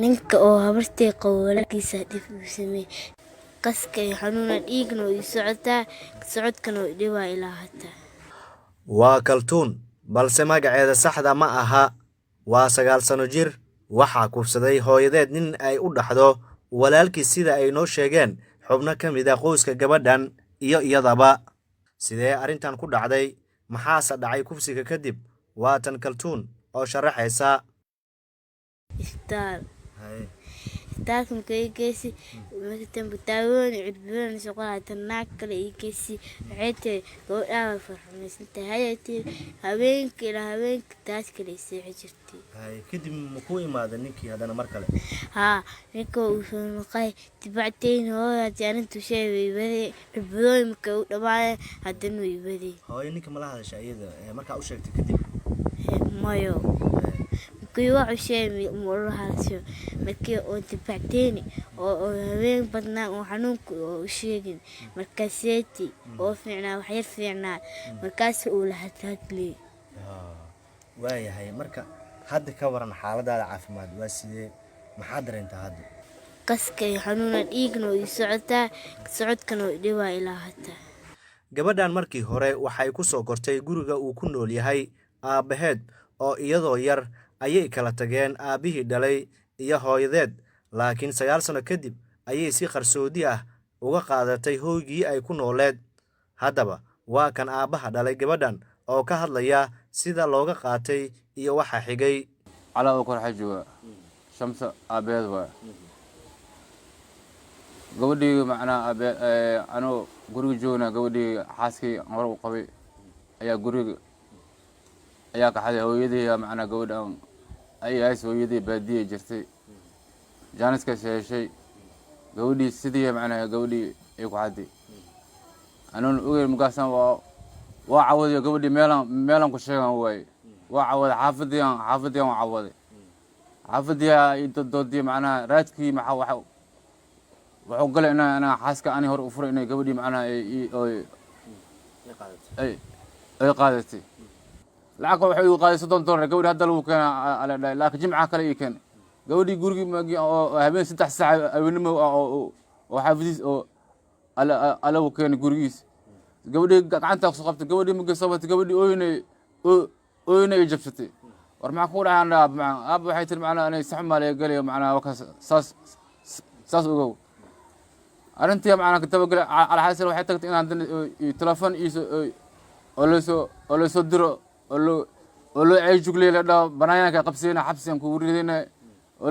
Ninka oo habartay qabo walaalkiisa dhib uu sameeyey. Qaska iyo xanuuna dhiigna way socotaa, socodkana way dhibaa ilaa hata. Waa Kaltuun, balse magaceeda saxda ma aha. Waa 9 sano jir. Waxaa kufsaday hooyadeed nin ay u dhaxdo walaalkii, sida ay noo sheegeen xubno ka mid ah qoyska gabadhan iyo iyadaba. Sidee arrintan ku dhacday? Maxaase dhacay kufsiga kadib? Waa tan Kaltuun oo sharaxaysa. Isbitaal. Isbitaalka marka ii geysi, marka daawooyin cirbooyin soo qoray, naag kale ii geysi. Waxay tiri, "Gabadhaa way farxumaysan tahay." Hayay tiri, habeenkii ilaa habeenkii taas kale i seexi jirtay. Kadib ma ku imaada ninkii haddana mar kale? Haa, ninka uu soo noqay dibactayn hooyo arrintu sheegay, way waday. Cirbadooyin markay u dhamaadeen, haddana way waday. Hooyo ninka mala hadasha iyada markaa u sheegtay kadib? Mayo, markii wax u sheegay ma ula hadasho. Markii oo dibactayni oo habeen badnaa oo xanuunka oo u sheegin, markaaseeti oo fiicnaa, wax yar fiicnaa, markaas uu la hadlay. Waayahay, marka hadda ka waran xaaladaada caafimaad, waa sidee? Maxaa dareentaa hadda? Qaska iyo xanuuna dhiigna way socotaa, socodkana way dhibaa ilaa hata. Gabadhan markii hore waxay ku soo kortay guriga uu ku nool yahay aabbaheed, oo iyadoo yar ayay kala tageen aabbihii dhalay iyo hooyadeed, laakiin 9 sano kadib ayay si qarsoodi ah uga qaadatay hoygii ay ku nooleed. Haddaba waa kan aabbaha dhalay gabadhan oo ka hadlaya sida looga qaatay iyo waxa xigay. Calaa oo kor waxaa jooga Shamsa, aabeed waay. Gabadhii macnaha aabe anoo guriga joogna, gabadhii xaaskii aan hore u qabay ayaa guriga ayaa kaxday. Hooyadii macnaha gabadha ay hays, hooyadii baadiyay jirtay, jaaniskaas heshay gabadhii, sidii macnaha gabadhii ay ku xadday anoon ogeyn. Markaasaan waa cawadayo gabadhii, meelaan ku sheegan waaye. Waa cawaday xaafadii aan cawaday, xaafadii i dooddoodiyo macnaha raadkii maxaa waxa wuxuu galay inaa xaaska ani hore u furay inay gabadhii macnaha ay qaadatay. Lacagka waxay igu qaaday $30. Gabadhi hadda lagu keena ala dhahay, laakiin jimca kale ii keenay gabadhii gurigii magi oo habeen 3 saac habeenimo oo xaafadiis oo alagu keenay gurigiis. Gabadhii gacantaa kusoo qabtay. Gabadhii markay soo batay, gabadhii ooynay, jabsatay. "War maxaa kugu dhacay?" Aab macaan, aab, waxay tiri macnaha anay sax maaliya galayo macnaha wakaas saas saas ogow. Arrintii macnaha dabagalay alxaasil waxay tagtay inaan haddana telefoon iiso oo lasoo diro oo loo ceejugleeyo, la dhaho banaanka qabsiyna, xabsigan kugu ridayna, oo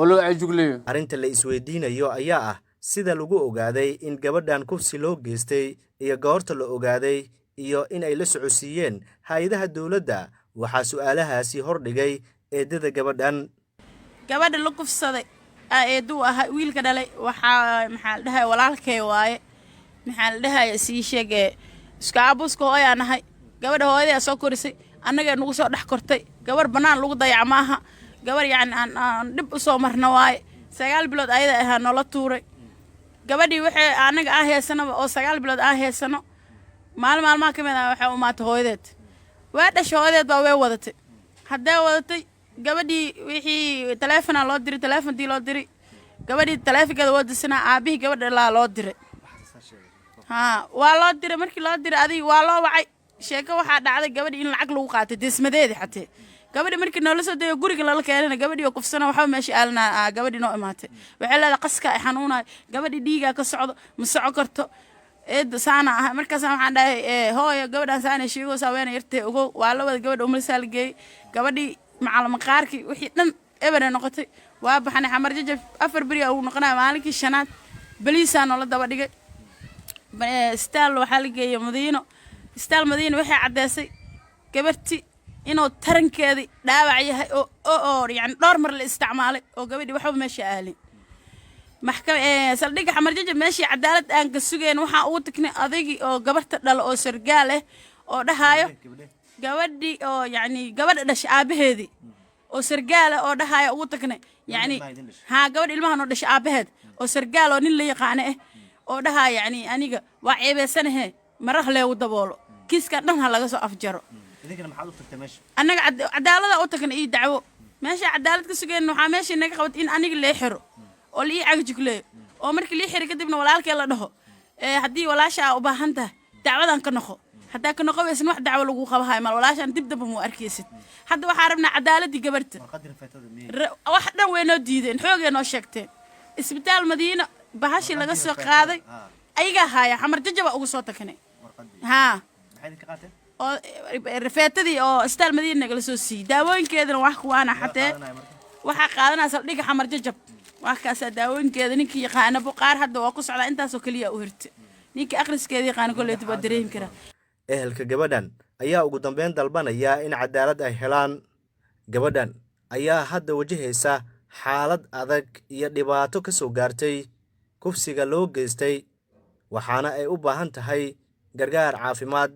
loo ceejugleeyo. Arrinta la isweydiinayo ayaa ah sida lagu ogaaday in gabadhan kufsi loo geystay iyo goorta la ogaaday iyo in ay la socodsiiyeen hay-adaha dowladda. Waxaa su'aalahaasi hordhigay eedada gabadhan. Gabadha la kufsaday aa eeduu ahaa wiilka dhalay. Waxaa maxaa la dhahay, walaalkay waaye. Maxaa la dhahaya, sii sheegee, isku aabuska hooyaa nahay. Gabadha hooyadaa soo korisay, annagaa nagu soo dhex kortay. Gabar bannaan lagu dayac ma aha. Gabar yacni aan dhib usoo marna waaye. 9 bilood ayada ahaa noola tuuray gabadhii. Waxay annaga aan heesanaba oo 9 bilood aan heesano, maalin maalmaha ka mid ah waxay umaatay hooyadeed. Waa dhashay hooyadeed baa way wadatay. Haddee wadatay gabadhii, wixii taleefonaa loo diray, taleefontii loo diray gabadhii taleefonkeeda waa disanaa. Aabihii gabadha laa loo diray. Haa, waa loo diray. Markii loo diray, adig waa loo wacay. Sheeko waxaa dhacday gabadhii in lacag lagu qaatay desmadeedi. Xatee gabadhi markii noola soo dayo, guriga lala keenana, gabadhii oo kufsana waxba meesha aalanaa. Gabadhii noo imaatay, waxay leedahay, "Qaska ay xanuunayo, gabadhii dhiigaa ka socdo, ma soco karto, eedda saana ah." Markaas waxaan dhahay, "Hooyo, gabadhaan saana sheegaysaa, weena yartee ogow." Waa la wada gabadha umalisaa la geeyey. Gabadhii macalmaqaarkii wixii dhan ebere noqotay. Waa baxnay Xamar Jajab, 4 beri ugu noqonaya. Maalinkii shanaad baliisaa noola daba dhigay. Istaal waxaa la geeyey Madiino. Istaal Madiino waxay caddeysay gabarti inuu tarankeedii dhaawac yahay oo yani dhowr mar la isticmaalay oo gabadhii waxba meesha aalin. Maxkam saldhigga Xamar Jajab, meeshii cadaalad aan ka sugayn, waxaan ugu tagnay odaygii oo gabarta dhalo oo sargaal ah oo dhahaayo gabadhii oo yacni gabadha dhashay aabaheedii oo sargaal ah oo dhahaayo ugu tagnay. Yacni haa, gabadh ilmaha noo dhashay aabaheed oo sargaal oo nin la yaqaano ah oo dhahaayo, yacni aniga waa ceebeysanahe, marah leegu daboolo, kiiskan dhan ha laga soo afjaro. Annaga cadaalada u tagnay iyo dacwo. Meesha cadaalad ka sugeen waxaa meesha naga qabat in aniga lee xiro oo la ii cagajugleeyo, oo markii lii xiro kadibna walaalkee la dhaho, haddii walaasha aa u baahan tahay dacwadan ka noqo, haddaa ka noqo weysan wax dacwo lagu qabahayo mal, walaashaan dib damba muu arkaysid. Hadda waxaa rabnaa cadaaladii gabarta. Wax dhan way noo diideen, xoogay noo sheegteen. Isbitaal Madiino bahashii laga soo qaaday ayagaa haaya, Xamar Jajaba uga soo tagnay haa, oo rafeetadii oo isbitaal Madiina nagala soo siiyey, daawooyinkeedana wax kuwaana xatee waxaa qaadanaya saldhigga Xamar Jajab. Wax kaasaa daawooyinkeeda ninkii yaqaana buqaar hadda waa ku socdaa, intaasoo keliya u hirta. Ninkii akhriskeeda yaqaana kolleeta waa dareemi karaa. Ehelka gabadhan ayaa ugu dambeyn dalbanaya in cadaalad ay helaan. Gabadhan ayaa hadda wajahaysa xaalad adag iyo dhibaato ka soo gaartay kufsiga loo geystay, waxaana ay u baahan tahay gargaar caafimaad.